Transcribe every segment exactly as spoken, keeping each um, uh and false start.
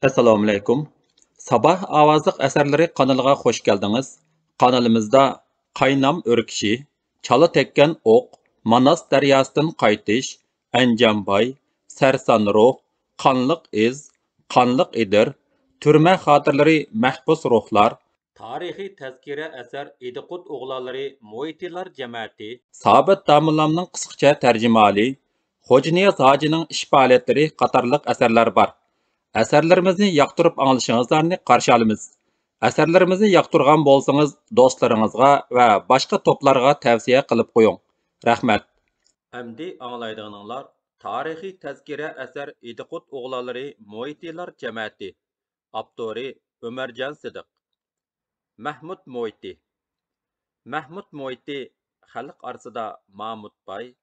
ئەسسالامۇئەلەيكۇم. ساباھ ئاۋازلىق ئەسەرلىرى قانىلىغا خوش كەلدىڭىز. قانىلىمىزدا قاينام ئۆركىشى، چالا تەگكەن ئوق، ماناس دەرياسىدىن قايتىش، ئەنجانباي، سەرسان روھ، قانلىق ئىز، قانلىق ئېدىر، تۈرمە خاتىرىلىرى، مەھبۇس روھلار، تارىخىي تەزكىرە ئەسەر ئىدىقۇت ئوغلانلىرى مۇھىتىلار جەمەتى، سابىت داموللامنىڭ قىسقىچە تەرجىمىھالى، خوجانىياز ھاجىنىڭ ئىش پائالىيەتلىرى قاتارلىق ئەسەرلەر بار. ئەسەرلىرىمىزنى ياقتۇرۇپ ئاڭلىشىڭىزلارنى قارشى ئالىمىز. ئەسەرلىرىمىزنى ياقتۇرغان بولسىڭىز، دوستلىرىڭىزغا ۋە باشقا توپلارغا تەۋسىيە قىلىپ قويۇڭ. رەھمەت. ئەمدى ئاڭلايدىغىنىڭلار تارىخىي تەزكىرە ئەسەر ئىدىقۇت ئوغلانلىرى مۇھىتىلار جەمەتى. ئاپتورى ئۆمەرجان سىدىق. مەھمۇد مۇھىتى. مەھمۇد مۇھىتى خەلق ئارىسىدا مامۇت باي،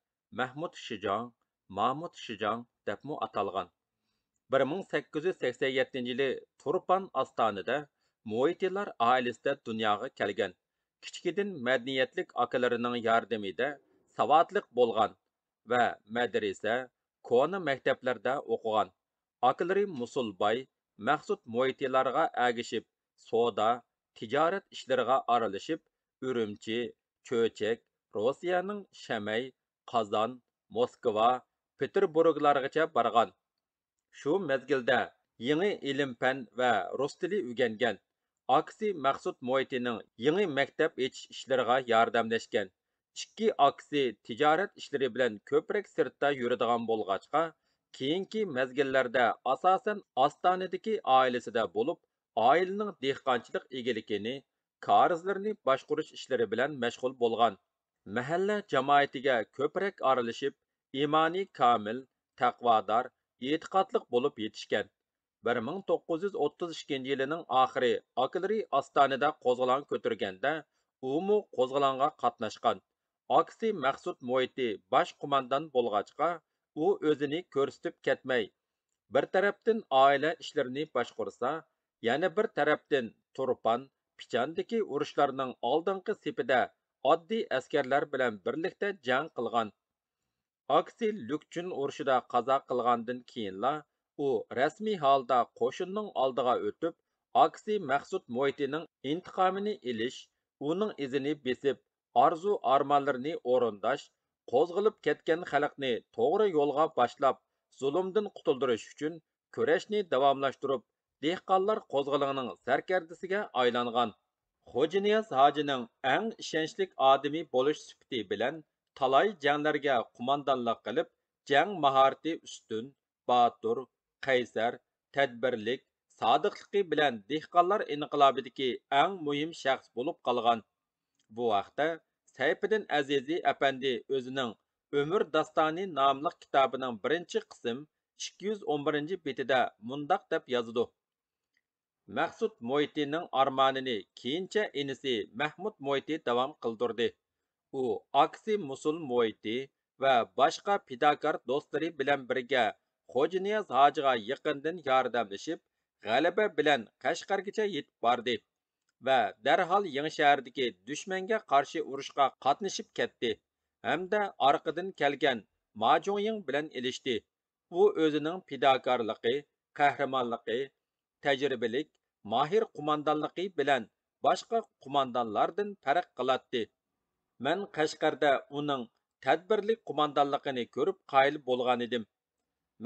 مەھمۇد شىجاڭ، مامۇت شىجاڭ دەپمۇ ئاتالغان. بىر مىڭ سەككىز يۈز سەكسەن يەتتىنچى يىلى تۇرپان ئاستانىدە مۇھىتىلار ئائىلىسىدە دۇنياغا كەلگەن. كىچىكىدىن مەدەنىيەتلىك ئاكىلىرىنىڭ ياردىمىدە ساۋاتلىق بولغان ۋە مەدرىسە، كونا مەكتەپلەردە ئوقۇغان. ئاكىلىرى مۇسۇل باي، مەخسۇت مۇھىتىلارغا ئەگىشىپ، سودا، تىجارەت ئىشلىرىغا ئارىلىشىپ، ئۈرۈمچى، چۆچەك، روسىيەنىڭ شەمەي، قازان، موسكۋا، پېتېربۇرگلارغىچە بارغان. شۇ مەزگىلدە يېڭى ئىلىم-پەن ۋە رۇس تىلى ئۆگەنگەن. ئاكىسى مەخسۇت مۇھىتىنىڭ يېڭى مەكتەپ ئېچىش ئىشلىرىغا ياردەملەشكەن. ئىككى ئاكىسى تىجارەت ئىشلىرى بىلەن كۆپرەك سىرتتا يۈرىدىغان بولغاچقا، كېيىنكى مەزگىللەردە ئاساسەن ئاستانىدىكى ئائىلىسىدە بولۇپ، ئائىلىنىڭ دېھقانچىلىق ئىگىلىكىنى، كارىزلىرىنى باشقۇرۇش ئىشلىرى بىلەن مەشغۇل بولغان. مەھەللە جامائىتىگە كۆپرەك ئارىلىشىپ، ئىمانى كامىل، تەقۋادار، ئېتىقادلىق بولۇپ يېتىشكەن. بىر مىڭ توققۇز يۈز ئوتتۇز ئىككىنچى يىلىنىڭ ئاخىرى ئاكىلىرى ئاستانىدە قوزغىلاڭ كۆتۈرگەندە، ئۇمۇ قوزغىلاڭغا قاتناشقان. ئاكىسى مەخسۇت مۇھىتى باش قوماندان بولغاچقا، ئۇ ئۆزىنى كۆرسىتىپ كەتمەي، بىر تەرەپتىن ئائىلە ئىشلىرىنى باشقۇرسا، يەنە بىر تەرەپتىن تۇرپان، پىچاندىكى ئۇرۇشلارنىڭ ئالدىنقى سېپىدە ئاددىي ئەسكەرلەر بىلەن بىرلىكتە جەڭ قىلغان. ئاكىسى لۈكچۈن ئۇرۇشىدا قازا قىلغاندىن كېيىنلا، ئۇ رەسمىي ھالدا قوشۇننىڭ ئالدىغا ئۆتۈپ، ئاكىسى مەخسۇت مۇھىتىنىڭ ئىنتىقامىنى ئېلىش، ئۇنىڭ ئىزىنى بېسىپ، ئارزۇ-ئارمانلىرىنى ئورۇنداش، قوزغىلىپ كەتكەن خەلقنى توغرا يولغا باشلاپ، زۇلۇمدىن قۇتۇلدۇرۇش ئۈچۈن كۈرەشنى داۋاملاشتۇرۇپ، دېھقانلار قوزغىلىڭىنىڭ سەركەردىسىگە ئايلانغان. خوجانىياز ھاجىنىڭ ئەڭ ئىشەنچلىك ئادىمى بولۇش سۈپىتى بىلەن تالاي جەڭلەرگە قوماندانلىق قىلىپ، جەڭ ماھارىتى ئۈستۈن، باتۇر، قەيسەر، تەدبىرلىك، سادىقلىقى بىلەن دېھقانلار ئىنقىلابىدىكى ئەڭ مۇھىم شەخس بولۇپ قالغان. بۇ ھەقتە سەيپىدىن ئەزىزى ئەپەندى ئۆزىنىڭ ئۆمۈر داستانى ناملىق كىتابىنىڭ بىرىنچى قىسىم ئىككى يۈز ئون بىرىنچى بېتىدە مۇنداق دەپ يازىدۇ: مەخسۇت مۇھىتىنىڭ ئارمانىنى كېيىنچە ئىنىسى مەھمۇت مۇھىتى داۋام قىلدۇردى. ئۇ ئاكىسى مۇسۇل مۇھىتى ۋە باشقا پىداكار دوستلىرى بىلەن بىرگە خوجانىياز ھاجىغا يېقىندىن ياردەملىشىپ، غەلىبە بىلەن قەشقەرگىچە يېتىپ باردى ۋە دەرھال يېڭىشەھەردىكى دۈشمەنگە قارشى ئۇرۇشقا قاتنىشىپ كەتتى ھەمدە ئارقىدىن كەلگەن ما جۇڭيىڭ بىلەن ئېلىشتى. ئۇ ئۆزىنىڭ پىداكارلىقى، قەھرىمانلىقى، تەجرىبىلىك، ماھىر قوماندانلىقى بىلەن باشقا قوماندانلاردىن پەرق قىلاتتى. مەن قەشقەردە ئۇنىڭ تەدبىرلىك قوماندانلىقىنى كۆرۈپ قايىل بولغانىدىم.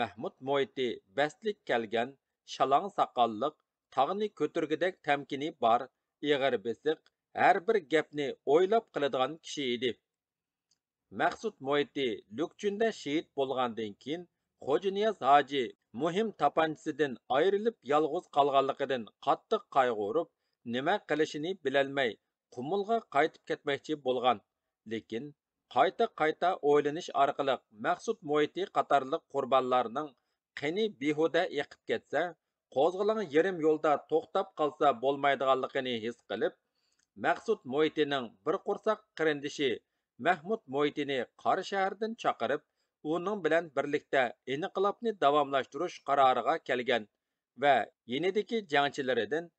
مەھمۇت مۇھىتى بەستلىك كەلگەن، شالاڭ ساقاللىق، تاغنى كۆتۈرگۈدەك تەمكىنى بار، ئېغىر بېسىق، ھەر بىر گەپنى ئويلاپ قىلىدىغان كىشى ئىدى. مەخسۇت مۇھىتى لۈكچۈندە شېھىت بولغاندىن كېيىن، خوجانىياز ھاجى مۇھىم تاپانچىسىدىن ئايرىلىپ يالغۇز قالغانلىقىدىن قاتتىق قايغۇرۇپ، نېمە قىلىشىنى بىلەلمەي، قۇمۇلغا قايتىپ كەتمەكچى بولغان. لېكىن، قايتا-قايتا ئويلىنىش ئارقىلىق مەخسۇت مۇھىتى قاتارلىق قۇربانلارنىڭ قېنى بىھۇدە ئېقىپ كەتسە، قوزغىلاڭ يېرىم يولدا توختاپ قالسا بولمايدىغانلىقىنى ھېس قىلىپ، مەخسۇت مۇھىتىنىڭ بىر قورساق قېرىندىشى مەھمۇت مۇھىتىنى قاراشەھەردىن چاقىرىپ، ئۇنىڭ بىلەن بىرلىكتە ئىنقىلابنى داۋاملاشتۇرۇش قارارىغا كەلگەن ۋە يېنىدىكى جەڭچىلىرىدىن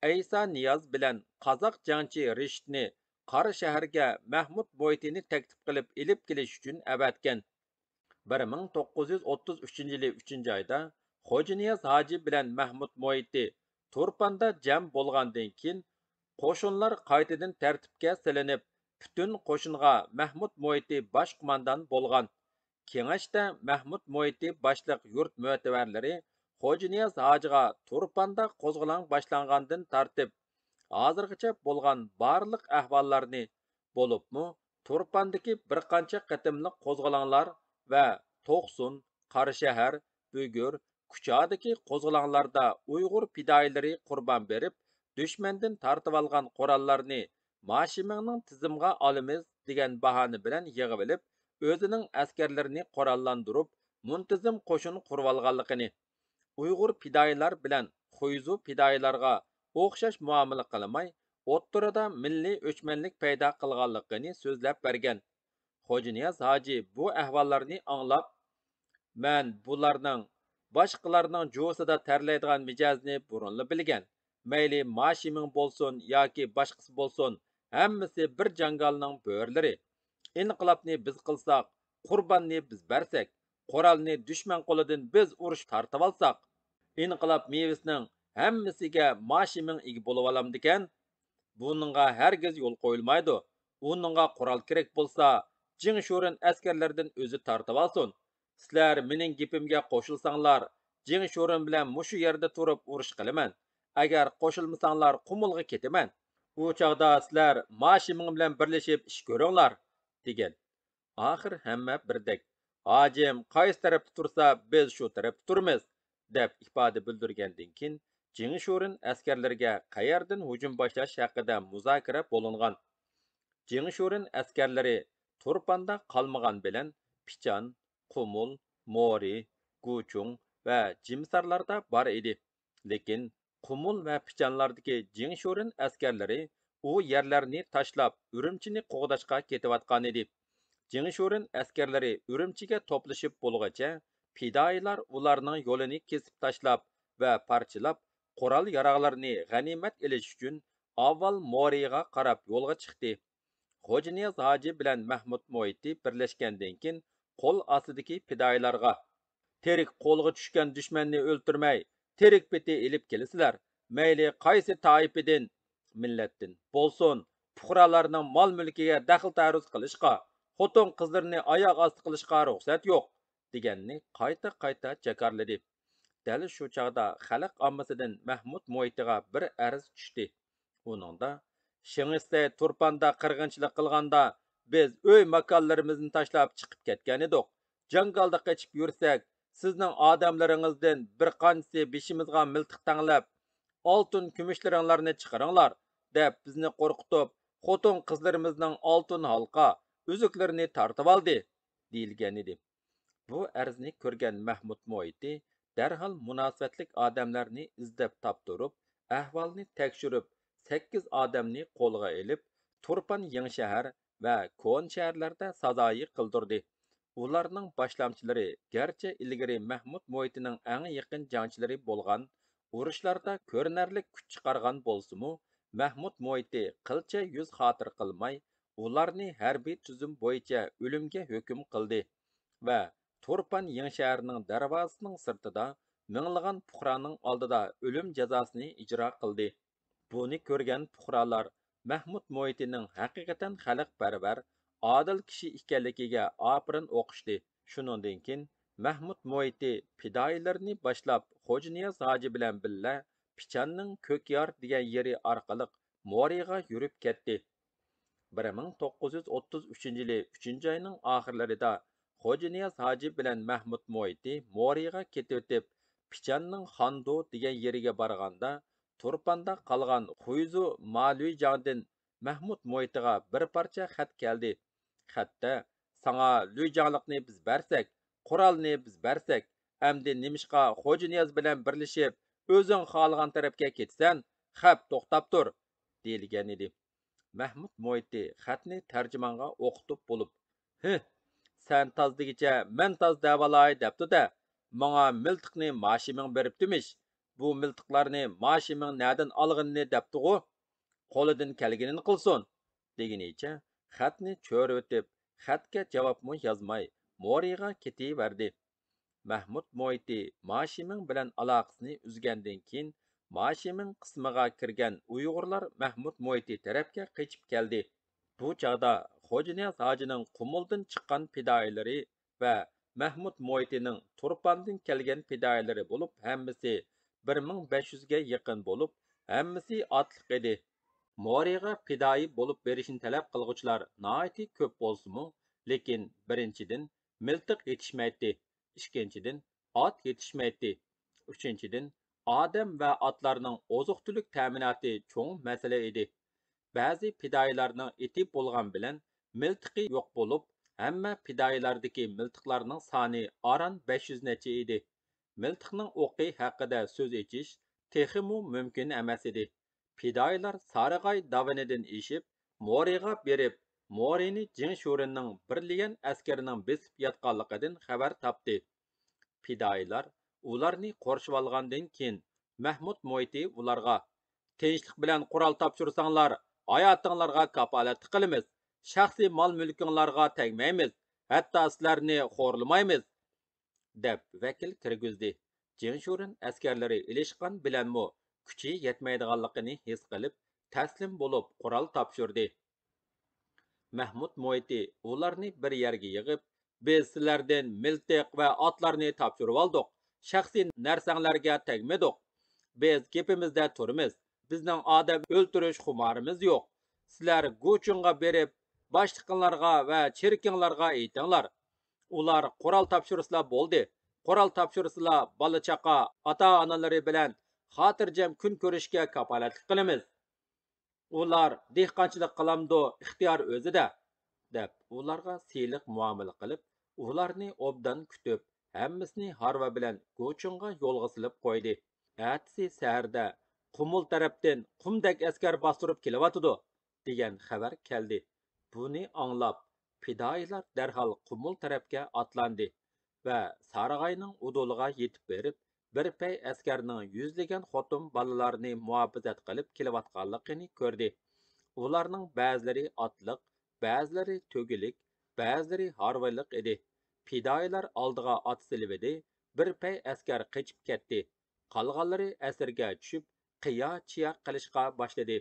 ئەيسا نىياز بىلەن قازاق جەڭچى رېشىتنى قاراشەھەرگە مەھمۇت مۇھىتىنى تەكلىپ قىلىپ ئېلىپ كېلىش ئۈچۈن ئەۋەتكەن. بىر مىڭ توققۇز يۈز ئوتتۇز ئۈچىنچى يىلى ئۈچىنچى ئايدا خوجانىياز ھاجى بىلەن مەھمۇت موھىتى تۇرپاندا جەم بولغاندىن كېيىن، قوشۇنلار قايتىدىن تەرتىپكە سېلىنىپ، پۈتۈن قوشۇنغا مەھمۇت موھىتى باش قوماندان بولغان. كېڭەشتە مەھمۇت موھىتى باشلىق يۇرت مۆتىۋەرلىرى خوجانىياز ھاجىغا تۇرپاندا قوزغىلاڭ باشلانغاندىن تارتىپ، ھازىرغىچە بولغان بارلىق ئەھۋاللارنى، بولۇپمۇ تۇرپاندىكى بىر قانچە قېتىملىق قوزغىلاڭلار ۋە توقسۇن، قاراشەھەر، بۈگۈر، كۇچادىكى قوزغىلاڭلاردا ئۇيغۇر پىدائىيلىرى قۇربان بېرىپ، دۈشمەندىن تارتىۋالغان قوراللارنى ما شىمىڭنىڭ تىزىمغا ئالىمىز دېگەن باھانە بىلەن يىغىۋېلىپ، ئۆزىنىڭ ئەسكەرلىرىنى قوراللاندۇرۇپ، مۇنتىزىم قوشۇن قۇرۇۋالغانلىقىنى، ئۇيغۇر پىدائىيلار بىلەن خۇيزۇ پىدائىيلارغا ئوخشاش مۇئامىلە قىلماي، ئوتتۇرىدا مىللىي ئۆچمەنلىك پەيدا قىلغانلىقىنى سۆزلەپ بەرگەن. خوجانىياز ھاجى بۇ ئەھۋاللارنى ئاڭلاپ، مەن بۇلارنىڭ باشقىلارنىڭ جۇۋىسىدا تەرلەيدىغان مىجەزىنى بۇرۇنلا بىلگەن. مەيلى ما شىمىڭ بولسۇن ياكى باشقىسى بولسۇن، ھەممىسى بىر جاڭگالنىڭ بۆرىلىرى. ئىنقىلابنى بىز قىلساق، قۇرباننى بىز بەرسەك، قورالنى دۈشمەن قولىدىن بىز ئۇرۇش تارتىۋالساق، ئىنقىلاب مېۋىسىنىڭ ھەممىسىگە ما شىمىڭ ئىگە بولۇۋالامدىكەن؟ بۇنىڭغا ھەرگىز يول قويۇلمايدۇ. ئۇنىڭغا قورال كېرەك بولسا، جېڭ شورېن ئەسكەرلىرىدىن ئۆزى تارتىۋالسۇن. سىلەر مېنىڭ گېپىمگە قوشۇلساڭلار، جېڭ شورېن بىلەن مۇشۇ يەردە تۇرۇپ ئۇرۇش قىلىمەن. ئەگەر قوشۇلمىساڭلار، قۇمۇلغا كېتىمەن. ئۇ چاغدا سىلەر ما شىمىڭ بىلەن بىرلىشىپ ئىش كۆرۈڭلار، دېگەن. ئاخىر ھەممە بىردەك، ھاجىم قايسى تەرەپتە تۇرسا، بىز شۇ تەرەپتە تۇرىمىز، دەپ ئىپادە بىلدۈرگەندىن كېيىن، جېڭ شورېن ئەسكەرلىرىگە قەيەردىن ھۇجۇم باشلاش ھەققىدە مۇزاكىرە بولۇنغان. جېڭ شورېن ئەسكەرلىرى تۇرپاندا قالمىغان بىلەن، پىچان، قۇمۇل، مورى، گۇچۇڭ ۋە جىمسارلاردا بار ئىدى. لېكىن قۇمۇل ۋە پىچانلاردىكى جېڭ شورېن ئەسكەرلىرى ئۇ يەرلەرنى تاشلاپ، ئۈرۈمچىنى قوغداشقا كېتىۋاتقانىدى. جېڭ شورېن ئەسكەرلىرى ئۈرۈمچىگە توپلىشىپ بولغۇچە، پىدائىيلار ئۇلارنىڭ يولىنى كېسىپ تاشلاپ ۋە پارچىلاپ، قورال-ياراغلىرىنى غەنىيمەت ئېلىش ئۈچۈن ئاۋۋال مورىغا قاراپ يولغا چىقتى. خوجانىياز ھاجى بىلەن مەھمۇت موھىتى بىرلەشكەندىن كېيىن، قول ئاستىدىكى پىدائىيلارغا، تىرىك قولغا چۈشكەن دۈشمەننى ئۆلتۈرمەي، تىرىك پېتى ئېلىپ كېلىسىلەر. مەيلى قايسى تائىپىدىن، مىللەتتىن بولسۇن، پۇقرالارنىڭ مال-مۈلكىگە دەخلى-تەرۇز قىلىشقا، خوتۇن-قىزلىرىنى ئاياغ ئاستى قىلىشقا رۇخسەت يوق، دېگەننى قايتا-قايتا جاكارلىدى. دەل شۇ چاغدا خەلق ئاممىسىدىن مەھمۇت موھىتىغا بىر ئەرز چۈشتى. ئۇنىڭدا، شېڭ ئىسەي تۇرپاندا قىرغىنچىلىق قىلغاندا، بىز ئۆي-ماكانلىرىمىزنى تاشلاپ چىقىپ كەتكەنىدۇق. جاڭگالدا قېچىپ يۈرسەك، سىزنىڭ ئادەملىرىڭىزدىن بىر قانچىسى بېشىمىزغا مىلتىق تەڭلەپ، ئالتۇن-كۈمۈشلىرىڭلارنى چىقىرىڭلار، دەپ بىزنى قورقۇتۇپ، خوتۇن-قىزلىرىمىزنىڭ ئالتۇن ھالقا، ئۈزۈكلىرىنى تارتىۋالدى، دېيىلگەنىدى. بۇ ئەرزنى كۆرگەن مەھمۇت موھىتى دەرھال مۇناسىۋەتلىك ئادەملەرنى ئىزدەپ تاپتۇرۇپ، ئەھۋالنى تەكشۈرۈپ، سەككىز ئادەمنى قولىغا ئېلىپ، تۇرپان يېڭىشەھەر ۋە كونا شەھەرلەردە سازايى قىلدۇردى. ئۇلارنىڭ باشلامچىلىرى گەرچە ئىلگىرى مەھمۇت موھىتىنىڭ ئەڭ يېقىن جەڭچىلىرى بولغان، ئۇرۇشلاردا كۆرۈنەرلىك كۈچ چىقارغان بولسىمۇ، مەھمۇت موھىتى قىلچە يۈز خاتىرە قىلماي، ئۇلارنى ھەربىي تۈزۈم بويىچە ئۆلۈمگە ھۆكۈم قىلدى ۋە تۇرپان يېڭىشەھەرنىڭ دەرۋازىسىنىڭ سىرتىدا مىڭلىغان پۇقرانىڭ ئالدىدا ئۆلۈم جازاسىنى ئىجرا قىلدى. بۇنى كۆرگەن پۇقرالار مەھمۇت موھىتىنىڭ ھەقىقەتەن خەلقپەرۋەر، ئادىل كىشى ئىكەنلىكىگە ئاپىرىن ئوقۇشتى. شۇنىڭدىن كېيىن مەھمۇت موھىتى پىدائىيلىرىنى باشلاپ، خوجانىياز ھاجى بىلەن بىللە پىچاننىڭ كۆكيار دېگەن يېرى ئارقىلىق مورىغا يۈرۈپ كەتتى. بىر مىڭ توققۇز يۈز ئوتتۇز ئۈچىنچى يىلى ئۈچىنچى ئاينىڭ ئاخىرلىرىدا خوجانىياز ھاجى بىلەن مەھمۇت موھىتى مورىغا كېتىۋېتىپ، پىچاننىڭ خاندۇ دېگەن يېرىگە بارغاندا، تۇرپاندا قالغان خۇيزۇ ما لۈيجاڭدىن مەھمۇت موھىتىغا بىر پارچە خەت كەلدى. خەتتە، ساڭا لۈيجاڭلىقنى بىز بەرسەك، قورالنى بىز بەرسەك، ئەمدى نېمىشقا خوجانىياز بىلەن بىرلىشىپ، ئۆزۈڭ خالىغان تەرەپكە كېتىسەن؟ خەپ، توختاپ تۇر، دېيىلگەنىدى. مەھمۇت موھىتى خەتنى تەرجىمانغا ئوقۇتۇپ بولۇپ، ھىھ، سەن تاز دېگۈچە مەن تاز دەۋالاي دەپتۇ-دە، ماڭا مىلتىقنى ما شىمىڭ بېرىپتىمىش، بۇ مىلتىقلارنى ما شىمىڭ نەدىن ئالغىنىنى دەپتىغۇ، قولىدىن كەلگىنىنى قىلسۇن، دېگىنىچە خەتنى چۆرۈۋېتىپ، خەتكە جاۋابمۇ يازماي، مورىغا كېتىۋەردى. مەھمۇد مۇھىتى ما شىمىڭ بىلەن ئالاقىسىنى ئۈزگەندىن كېيىن، ما شىمىڭ قىسمىغا كىرگەن ئۇيغۇرلار مەھمۇد مۇھىتى تەرەپكە قېچىپ كەلدى. بۇ چاغدا خوجانىياز ھاجىنىڭ قۇمۇلدىن چىققان پىدائىيلىرى ۋە مەھمۇد مۇھىتىنىڭ تۇرپاندىن كەلگەن پىدائىيلىرى بولۇپ، ھەممىسى بىر مىڭ بەش يۈزگە يېقىن بولۇپ، ھەممىسى ئاتلىق ئىدى. مورىغا پىدائىي بولۇپ بېرىشنى تەلەپ قىلغۇچىلار ناھايىتى كۆپ بولسىمۇ، لېكىن بىرىنچىدىن، مىلتىق يېتىشمەيتتى، ئىككىنچىدىن، ئات يېتىشمەيتتى، ئۈچىنچىدىن، ئادەم ۋە ئاتلارنىڭ ئوزۇق-تۈلۈك تەمىناتى چوڭ مەسىلە ئىدى. بەزى پىدائىيلارنىڭ ئېتى بولغان بىلەن مىلتىقى يوق بولۇپ، ھەممە پىدائىيلاردىكى مىلتىقلارنىڭ سانى ئاران بەش يۈز نەچچە ئىدى. مىلتىقنىڭ ئوقى ھەققىدە سۆز ئېچىش تېخىمۇ مۇمكىن ئەمەس ئىدى. پىدائىيلار سارىغاي داۋىنىدىن ئېشىپ، مورىغا بېرىپ، مورىنى جېڭ شورېننىڭ بىر ليەن ئەسكىرىنىڭ بېسىپ ياتقانلىقىدىن خەۋەر تاپتى. پىدائىيلار ئۇلارنى قورشىۋالغاندىن كېيىن، مەھمۇد مۇھىتى ئۇلارغا، «تىنچلىق بىلەن قورال تاپشۇرساڭلار، ھاياتىڭلارغا كاپالەتلىك قىلىمىز. شەخسىي مال-مۈلكۈڭلارغا تەگمەيمىز، ھەتتا سىلەرنى خورلىمايمىز» دەپ ۋەكىل كىرگۈزدى. جېڭ شورېن ئەسكەرلىرى ئېلىشقان بىلەنمۇ كۈچى يەتمەيدىغانلىقىنى ھېس قىلىپ، تەسلىم بولۇپ قورال تاپشۇردى. مەھمۇد مۇھىتى ئۇلارنى بىر يەرگە يىغىپ، «بىز سىلەردىن مىلتىق ۋە ئاتلارنى تاپشۇرۇۋالدۇق، شەخسىي نەرسەڭلارگە تەگمىدۇق. بىز گېپىمىزدە تۇرىمىز، بىزنىڭ ئادەم ئۆلتۈرۈش خۇمارىمىز يوق. سىلەر گۇچۇڭغا بېرىپ، باشلىقىڭلارغا ۋە چېرىكىڭلارغا ئېيتىڭلار. ئۇلار قورال تاپشۇرسىلا بولدى. قورال تاپشۇرسىلا بالا-چاقا، ئاتا-ئانىلىرى بىلەن خاتىرجەم كۈن كۆرۈشكە كاپالەتلىك قىلىمىز. ئۇلار دېھقانچىلىق قىلامدۇ، ئىختىيار ئۆزىدە» دەپ، ئۇلارغا سىلىق مۇئامىلە قىلىپ، ئۇلارنى ئوبدان كۈتۈپ، ھەممىسىنى ھارۋا بىلەن گۇچۇڭغا يولغا سېلىپ قويدى. ئەتىسى سەھەردە، «قۇمۇل تەرەپتىن قۇمدەك ئەسكەر باستۇرۇپ كېلىۋاتىدۇ» دېگەن خەۋەر كەلدى. بۇنى ئاڭلاپ، پىدائىيلار دەرھال قۇمۇل تەرەپكە ئاتلاندى ۋە سارىغاينىڭ ئۇدۇلىغا يېتىپ بېرىپ، بىر پەي ئەسكەرنىڭ يۈزلىگەن خوتۇن بالىلارنى مۇھاپىزەت قىلىپ كېلىۋاتقانلىقىنى كۆردى. ئۇلارنىڭ بەزىلىرى ئاتلىق، بەزىلىرى تۆگىلىك، بەزىلىرى ھارۋىلىق ئىدى. پىدائىيلار ئالدىغا ئات سېلىۋىدى، بىر پەي ئەسكەر قېچىپ كەتتى. قالغانلىرى ئەسىرگە چۈشۈپ، قىيا-چىيا قىلىشقا باشلىدى.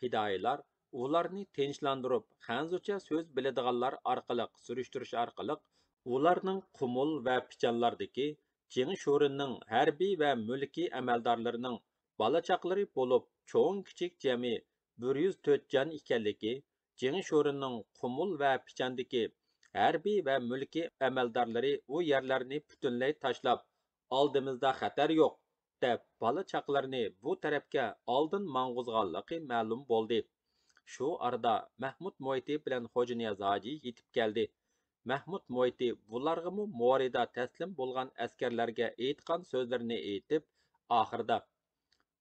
پىدائىيلار ئۇلارنى تىنچلاندۇرۇپ، خەنزۇچە سۆز بىلىدىغانلار ئارقىلىق سۈرۈشتۈرۈش ئارقىلىق، ئۇلارنىڭ قۇمۇل ۋە پىچانلاردىكى جېڭ شورېننىڭ ھەربىي ۋە مۈلكىي ئەمەلدارلىرىنىڭ بالا-چاقىلىرى بولۇپ، چوڭ-كىچىك جەمئىي بىر يۈز تۆت جان ئىكەنلىكى، جېڭ شورېننىڭ قۇمۇل ۋە پىچاندىكى ھەربىي ۋە مۈلكىي ئەمەلدارلىرى ئۇ يەرلەرنى پۈتۈنلەي تاشلاپ، «ئالدىمىزدا خەتەر يوق» دەپ، بالا-چاقىلىرىنى بۇ تەرەپكە ئالدىن ماڭغۇزغانلىقى مەلۇم بولدى. شۇ ئارىدا مەھمۇد مۇھىتى بىلەن خوجانىياز ھاجى يېتىپ كەلدى. مەھمۇد مۇھىتى بۇلارغىمۇ مورىدا تەسلىم بولغان ئەسكەرلەرگە ئېيتقان سۆزلىرىنى ئېيتىپ، ئاخىرىدا،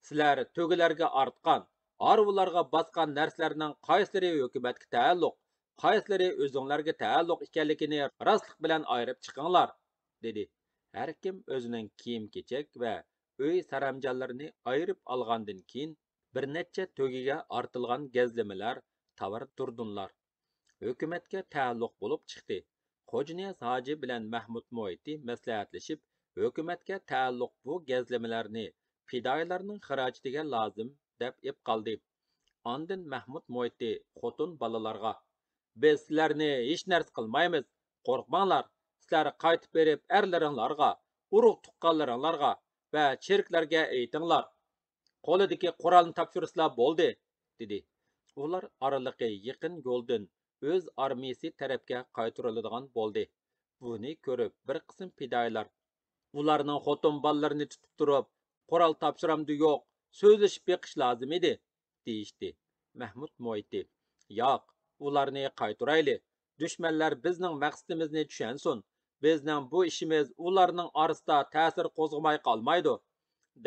«سىلەر تۆگىلەرگە ئارتقان، ھارۋىلارغا باسقان نەرسىلەرنىڭ قايسىلىرى ھۆكۈمەتكە تەئەللۇق، قايسىلىرى ئۆزۈڭلارگە تەئەللۇق ئىكەنلىكىنى راستلىق بىلەن ئايرىپ چىقىڭلار» دېدى. ھەركىم ئۆزىنىڭ كىيىم-كېچەك ۋە ئۆي سەرەمجانلىرىنى ئايرىپ ئالغاندىن كېيىن، بىر نەچچە تۆگىگە ئارتىلغان گەزلىمىلەر، تاۋار دۇردۇنلار، ھۆكۈمەتكە تەئەللۇق بولۇپ چىقتى. خوجانىياز ھاجى بىلەن مەھمۇد مۇھىتى مەسلىھەتلىشىپ، ھۆكۈمەتكە تەئەللۇق بۇ گەزلىمىلەرنى پىدائىيلارنىڭ خىراجىتىگە لازىم دەپ ئېپ قالدى. ئاندىن مەھمۇد مۇھىتى خوتۇن بالىلارغا، «بىز سىلەرنى ھېچ نەرسە قىلمايمىز، قورقماڭلار، سىلەر قايتىپ بېرىپ ئەرلىرىڭلارغا، ئۇرۇق-تۇغقانلىرىڭلارغا ۋە چېرىكلەرگە ئېيتىڭلار، قولىدىكى قورالنى تاپشۇرسىلا بولدى» دېدى. ئۇلار ئارىلىقى يېقىن يولدىن ئۆز ئارمىيىسى تەرەپكە قايتۇرۇلىدىغان بولدى. بۇنى كۆرۈپ، بىر قىسىم پىدائىيلار، «ئۇلارنىڭ خوتۇن بالىلىرىنى تۇتۇپ تۇرۇپ، قورال تاپشۇرامدۇ يوق، سۆزلىشىپ بېقىش لازىم ئىدى» دېيىشتى. مەھمۇد مۇھىتى، «ياق، ئۇلارنى قايتۇرايلى. دۈشمەنلەر بىزنىڭ مەقسىتىمىزنى چۈشەنسۇن. بىزنىڭ بۇ ئىشىمىز ئۇلارنىڭ ئارىسىدا تەسىر قوزغىماي قالمايدۇ»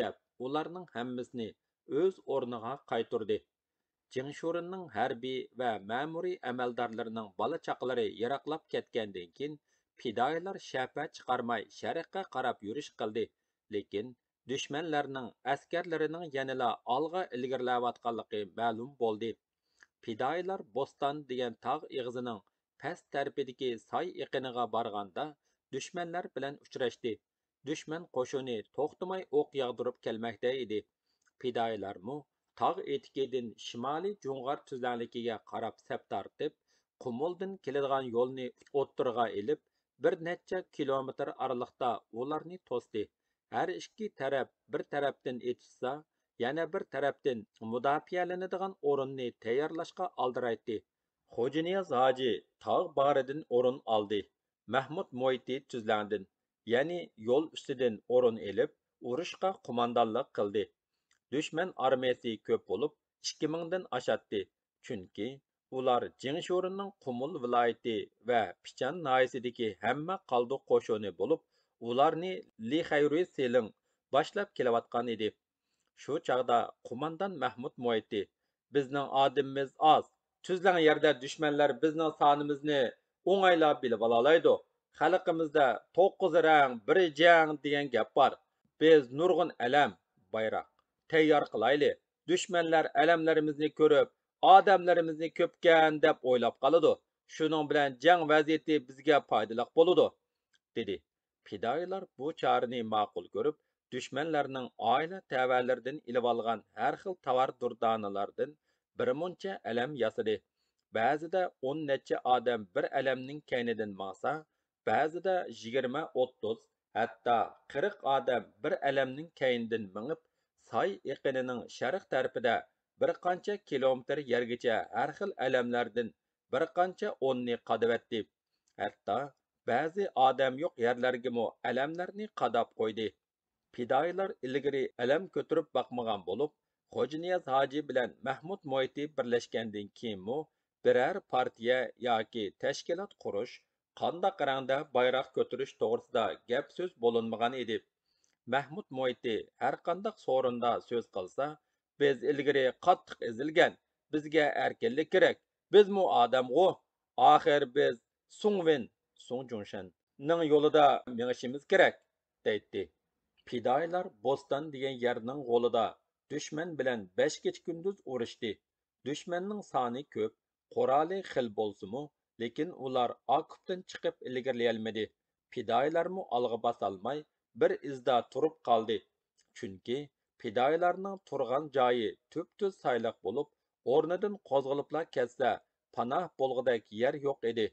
دەپ، ئۇلارنىڭ ھەممىسىنى ئۆز ئورنىغا قايتۇردى. جېڭ شورېننىڭ ھەربىي ۋە مەمۇرىي ئەمەلدارلىرىنىڭ بالا-چاقىلىرى يىراقلاپ كەتكەندىن كېيىن، پىدائىيلار شەپە چىقارماي شەرققە قاراپ يۈرۈش قىلدى. لېكىن دۈشمەنلەرنىڭ ئەسكەرلىرىنىڭ يەنىلا ئالغا ئىلگىرىلەۋاتقانلىقى مەلۇم بولدى. پىدائىيلار بوستان دېگەن تاغ ئېغىزىنىڭ پەس تەرىپىدىكى ساي ئېقىنىغا بارغاندا، دۈشمەنلەر بىلەن ئۇچراشتى. دۈشمەن قوشۇنى توختىماي ئوق ياغدۇرۇپ كەلمەكتە ئىدى. پىدائىيلارمۇ تاغ ئېتىكىدىن شىمالىي جۇڭغار تۈزلەڭلىكىگە قاراپ سەپ تارتىپ، قۇمۇلدىن كېلىدىغان يولنى ئوتتۇرىغا ئېلىپ، بىر نەچچە كىلومېتىر ئارىلىقتا ئۇلارنى توستى. ھەر ئىككى تەرەپ بىر تەرەپتىن ئېتىشسا، يەنە بىر تەرەپتىن مۇداپىئەلىنىدىغان ئورۇننى تەييارلاشقا ئالدىرايتتى. خوجانىياز ھاجى تاغ باغرىدىن ئورۇن ئالدى. مەھمۇد مۇھىتى تۈزلەڭدىن، يەنى يول ئۈستىدىن ئورۇن ئېلىپ، ئۇرۇشقا قوماندانلىق قىلدى. دۈشمەن ئارمىيەسى كۆپ بولۇپ، ئىككى مىڭدىن ئاشاتتى. چۈنكى ئۇلار جىڭشورېننىڭ قۇمۇل ۋىلايىتى ۋە پىچان ناھىيەسىدىكى ھەممە قالدۇق قوشۇنى بولۇپ، ئۇلارنى لى خەيرۇي سېلىڭ باشلاپ كېلىۋاتقان ئىدى. شۇ چاغدا قوماندان مەھمۇد مۇھىتى، بىزنىڭ ئادىمىمىز ئاز، تۈزلەڭ يەردە دۈشمەنلەر بىزنىڭ سانىمىزنى ئوڭايلا بىلىۋالالايدۇ. خەلقىمىزدە توققۇز رەڭ، بىر جەڭ دېگەن گەپ بار. بىز نۇرغۇن ئەلەم، بايراق، تەييار قىلايلى. دۈشمەنلەر ئەلەملىرىمىزنى كۆرۈپ، ئادەملىرىمىزنى كۆپكەن دەپ ئويلاپ قالىدۇ. شۇنىڭ بىلەن جەڭ ۋەزىيىتى بىزگە پايدىلىق بولىدۇ، دېدى. پىدائىيلار بۇ چارىنى ماقۇل كۆرۈپ، دۈشمەنلەرنىڭ ئائىلە تەۋەلىرىدىن ئېلىۋالغان ھەر خىل تاۋار دۇردانىلاردىن بىر مۇنچە ئەلەم ياسىدى. بەزىدە ئون نەچچە ئادەم بىر ئەلەمنىڭ كەينىدىن ماڭسا، بەزىدە يىگىرمە، ئوتتۇز، ھەتتا قىرىق ئادەم بىر ئەلەمنىڭ كەينىدىن مېڭىپ، ساي ئېقىنىنىڭ شەرق تەرىپىدە بىر قانچە كىلومېتىر يەرگىچە ھەر خىل ئەلەملەردىن بىر قانچە ئوننى قادىۋەتتى. ھەتتا بەزى ئادەم يوق يەرلەرگىمۇ ئەلەملەرنى قاداپ قويدى. پىدائىيلار ئىلگىرى ئەلەم كۆتۈرۈپ باقمىغان بولۇپ، خوجانىياز ھاجى بىلەن مەھمۇد مۇھىتى بىرلەشكەندىن كېيىنمۇ بىرەر پارتىيە ياكى تەشكىلات قۇرۇش، قانداق رەڭدە بايراق كۆتۈرۈش توغرىسىدا گەپ سۆز بولۇنمىغان ئىدى. مەھمۇد مۇھىتى ھەرقانداق سورۇندا سۆز قىلسا، بىز ئىلگىرى قاتتىق ئېزىلگەن، بىزگە ئەركىنلىك كېرەك، بىزمۇ ئادەمغۇ، ئاخىر بىز سۇڭۋېن، سۇڭ جۇڭشەننىڭ يولىدا مېڭىشىمىز كېرەك، دەيتتى. پىدائىيلار بوستان دېگەن يەرنىڭ غولىدا دۈشمەن بىلەن بەش كېچە-كۈندۈز ئۇرۇشتى. دۈشمەننىڭ سانى كۆپ، قورالى خېلى بولسىمۇ، لېكىن ئۇلار ئاكوپتىن چىقىپ ئىلگىرىلىيەلمىدى. پىدائىيلارمۇ ئالغا باسالماي، بىر ئىزدا تۇرۇپ قالدى. چۈنكى پىدائىيلارنىڭ تۇرغان جايى تۈپتۈز سايلىق بولۇپ، ئورنىدىن قوزغىلىپلا كەتسە، پاناھ بولغۇدەك يەر يوق ئىدى.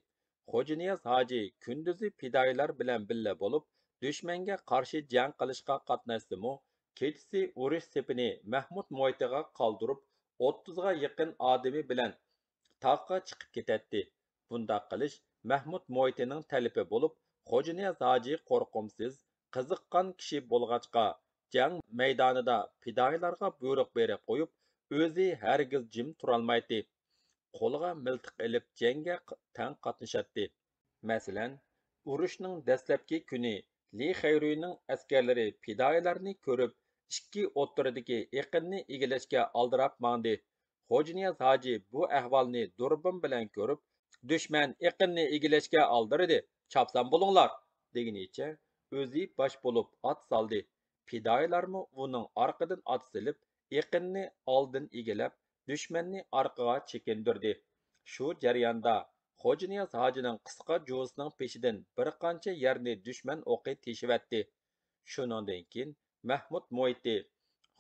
خوجانىياز ھاجى كۈندۈزى پىدائىيلار بىلەن بىللە بولۇپ، دۈشمەنگە قارشى جەڭ قىلىشقا قاتناشسىمۇ، كېچىسى ئۇرۇش سېپىنى مەھمۇد مۇھىتىغا قالدۇرۇپ، ئوتتۇزغا يېقىن ئادىمى بىلەن تاغقا چىقىپ كېتەتتى. بۇنداق قىلىش مەھمۇد مۇھىتىنىڭ تەلىپى بولۇپ، خوجانىياز ھاجى قورقۇمسىز، قىزىققان كىشى بولغاچقا، جەڭ مەيدانىدا پىدائىيلارغا بۇيرۇق بېرىپ قويۇپ، ئۆزى ھەرگىز جىم تۇرالمايتتى. قولىغا مىلتىق ئېلىپ جەڭگە ق-، تەڭ قاتنىشاتتى. مەسىلەن، ئۇرۇشنىڭ دەسلەپكى كۈنى لى خەيرۇينىڭ ئەسكەرلىرى پىدائىيلارنى كۆرۈپ، ئىككى ئوتتۇرىدىكى ئېقىننى ئىگىلەشكە ئالدىراپ ماڭدى. خوجانىياز ھاجى بۇ ئەھۋالنى دۇربۇن بىلەن كۆرۈپ، دۈشمەن ئېقىننى ئىگىلەشكە ئالدىرىدى، چاپسان بولۇڭلار! دېگىنىچە، ئۆزى باش بولۇپ ئات سالدى. پىدائىيلارمۇ ئۇنىڭ ئارقىدىن ئات سېلىپ، ئېقىننى ئالدىن ئىگىلەپ، دۈشمەننى ئارقىغا چېكىندۈردى. شۇ جەرياندا خوجانىياز ھاجىنىڭ قىسقا جۇۋىسىنىڭ پېشىدىن بىر قانچە يەرنى دۈشمەن ئوقى تېشىۋەتتى. شۇنىڭدىن كېيىن مەھمۇد مۇھىتى،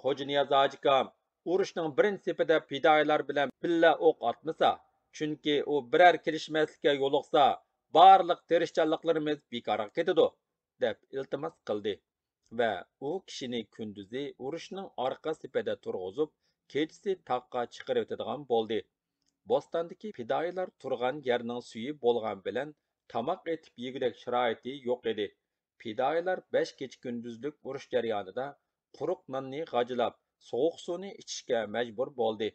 «خوجانىياز ھاجىكام، ئۇرۇشنىڭ بىرىنچى سېپىدە پىدائىيلار بىلەن بىللە ئوق ئاتمىسا، چۈنكى ئۇ بىرەر كېلىشمەسلىككە يولۇقسا، بارلىق تىرىشچانلىقلىرىمىز بىكارغا كېتىدۇ» دەپ ئىلتىماس قىلدى ۋە ئۇ كىشىنى كۈندۈزى ئۇرۇشنىڭ ئارقا سېپىدە تۇرغۇزۇپ، كېچىسى تاغقا چىقىرىۋېتىدىغان بولدى. بوستاندىكى پىدائىيلار تۇرغان يەرنىڭ سۈيى بولغان بىلەن تاماق ئېتىپ يېگۈدەك شارائىتى يوق ئىدى. پىدائىيلار بەش كېچە-كۈندۈزلۈك ئۇرۇش جەريانىدا قۇرۇق ناننى غاجىلاپ، سوغۇق سۇنى ئىچىشكە مەجبۇر بولدى.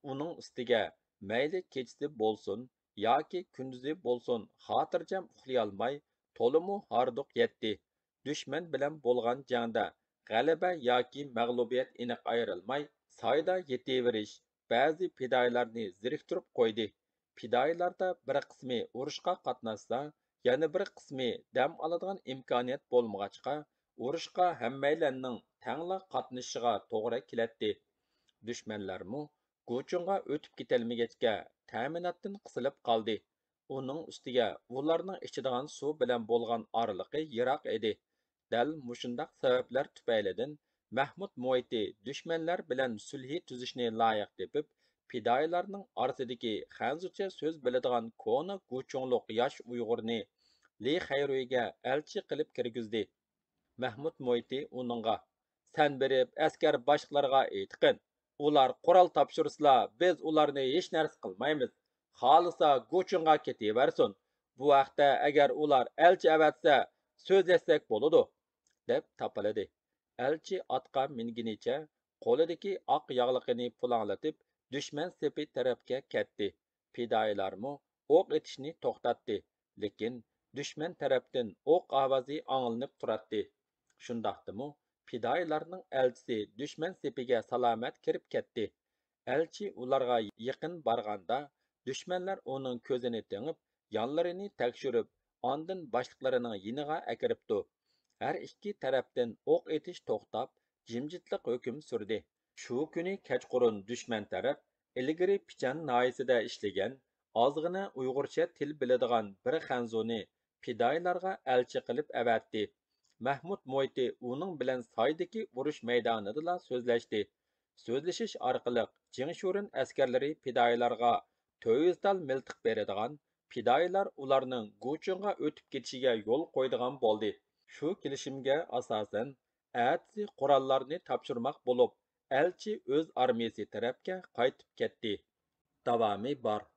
ئۇنىڭ ئۈستىگە مەيلى كېچىسى بولسۇن ياكى كۈندۈزى بولسۇن، خاتىرجەم ئۇخلىيالماي، تولىمۇ ھاردۇق يەتتى. دۈشمەن بىلەن بولغان جەڭدە غەلىبە ياكى مەغلۇبىيەت ئېنىق ئايرىلماي، سايدا يېتىۋېرىش بەزى پىدائىيلارنى زېرىكتۈرۈپ قويدى. پىدائىيلاردا بىر قىسمى ئۇرۇشقا قاتناشسا، يەنە بىر قىسمى دەم ئالىدىغان ئىمكانىيەت بولمىغاچقا، ئۇرۇشقا ھەممەيلەننىڭ تەڭلا قاتنىشىشىغا توغرا كېلەتتى. دۈشمەنلەرمۇ گۇچۇڭغا ئۆتۈپ كېتەلمىگەچكە، تەمىناتتىن قىسىلىپ قالدى. ئۇنىڭ ئۈستىگە ئۇلارنىڭ ئىچىدىغان سۇ بىلەن بولغان ئارىلىقى يىراق ئىدى. دەل مۇشۇنداق سەۋەبلەر تۈپەيلىدىن مەھمۇد مۇھىتى دۈشمەنلەر بىلەن سۈلھى تۈزۈشنى لايىق تېپىپ، پىدائىيلارنىڭ ئارىسىدىكى خەنزۇچە سۆز بىلىدىغان كونا گۇچۇڭلۇق ياش ئۇيغۇرنى لى خەيرۇيگە ئەلچى قىلىپ كىرگۈزدى. مەھمۇد مۇھىتى ئۇنىڭغا، سەن بېرىپ ئەسكەر باشلىقلىرىغا ئېيتقىن، ئۇلار قورال تاپشۇرسىلا، بىز ئۇلارنى ھېچ نەرسە قىلمايمىز. خالىسا گۇچۇڭغا كېتىۋەرسۇن. بۇ ھەقتە ئەگەر ئۇلار ئەلچى ئەۋەتسە، سۆزلەشسەك بولىدۇ، دەپ تاپىلىدى. ئەلچى ئاتقا مىنگىنىچە قولىدىكى ئاق ياغلىقىنى پۇلاڭلىتىپ، دۈشمەن سېپى تەرەپكە كەتتى. پىدائىيلارمۇ ئوق ئېتىشنى توختاتتى، لېكىن دۈشمەن تەرەپتىن ئوق ئاۋازى ئاڭلىنىپ تۇراتتى. شۇنداقتىمۇ پىدائىيلارنىڭ ئەلچىسى دۈشمەن سېپىگە سالامەت كىرىپ كەتتى. ئەلچى ئۇلارغا يېقىن بارغاندا، دۈشمەنلەر ئۇنىڭ كۆزىنى تېڭىپ، يانلىرىنى تەكشۈرۈپ، ئاندىن باشلىقلىرىنىڭ يېنىغا ئەكىرىپتۇ. ھەر ئىككى تەرەپتىن ئوق ئېتىش توختاپ، جىمجىتلىق ھۆكۈم سۈردى. شۇ كۈنى كەچقۇرۇن دۈشمەن تەرەپ ئىلگىرى پىچان ناھىيەسىدە ئىشلىگەن ئازغىنە ئۇيغۇرچە تىل بىلىدىغان بىر خەنزۇنى پىدائىيلارغا ئەلچى قىلىپ ئەۋەتتى. مەھمۇد مۇھىتى ئۇنىڭ بىلەن سايدىكى ئۇرۇش مەيدانىدىلا سۆزلەشتى. سۆزلىشىش ئارقىلىق جېڭ شۇرېن ئەسكەرلىرى پىدائىيلارغا تۆۋزتال مىلتىق بېرىدىغان، پىدائىيلار ئۇلارنىڭ گۇچۇڭغا ئۆتۈپ كېتىشىگە يول قويىدىغان بولدى. شۇ كېلىشىمگە ئاساسەن، ئەتىسى قوراللارنى تاپشۇرماق بولۇپ، ئەلچى ئۆز ئارمىيىسى تەرەپكە قايتىپ كەتتى. داۋامى بار.